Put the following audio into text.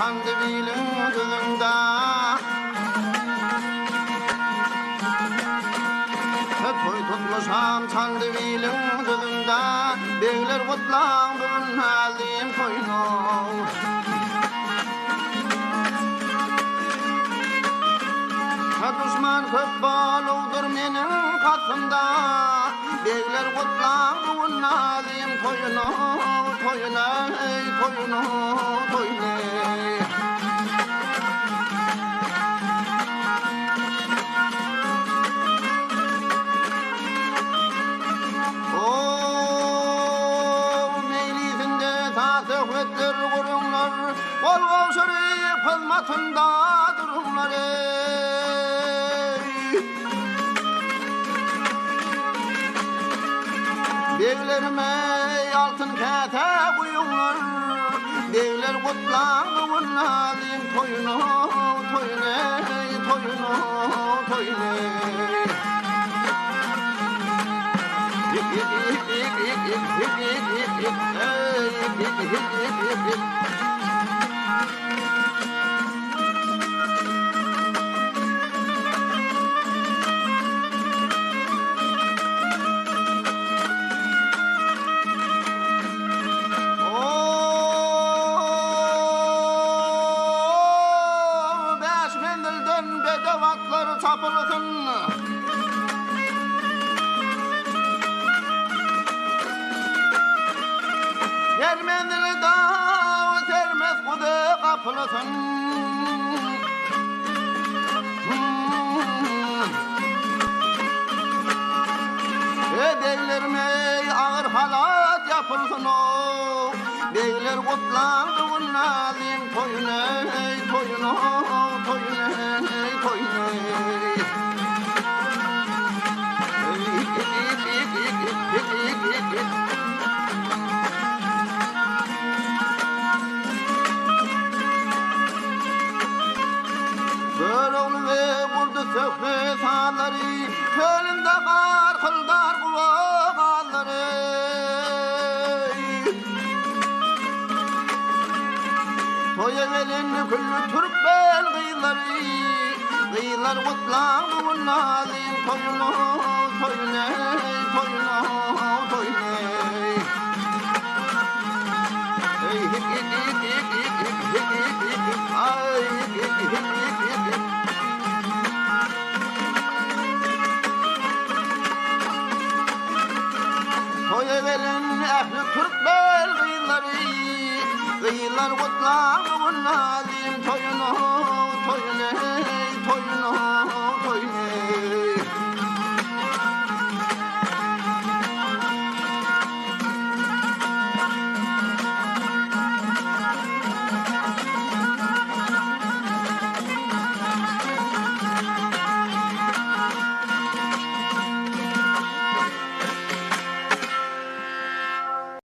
Çandybiliň düzünde. Toý tutmuşam Çandybiliň düzünde, Begler gutlaň bu gün Näzlim toýuny. Duşman köp bolupdyr meniň kasymda, Begler gutlaň bu gün Nazym toýuny, Toýuny, toýuny, toýuny. Ow, meýlisinde saz-söhbetler guruňlar, Gol gowşuryp hyzmatynda duruňlar, eý. Beglerim, eý, altyn käsä guýuňlar, Begler gutlaň bu gün Nazym toýuny, Toýuny, eý, toýuny, toýuny. Bäş menzilden bedew atlar çapylsyn. Her menzili daw sermes guzy gapylsyn. Beglerim eý agyr halat ýapylsyn-ow, Begler gutlaň bu gün Nazym toýuny, eý, toýuny-ow, toýuny, eý, toýuny. Görogly we gurdy söhbet sazlary, Kölünde garkyldar guba gazlary. Toýa gelen külli türkmen gyzlary, Gyzlar gutlaň bu gün Nazyň toýuny, Toýuny, toýuny.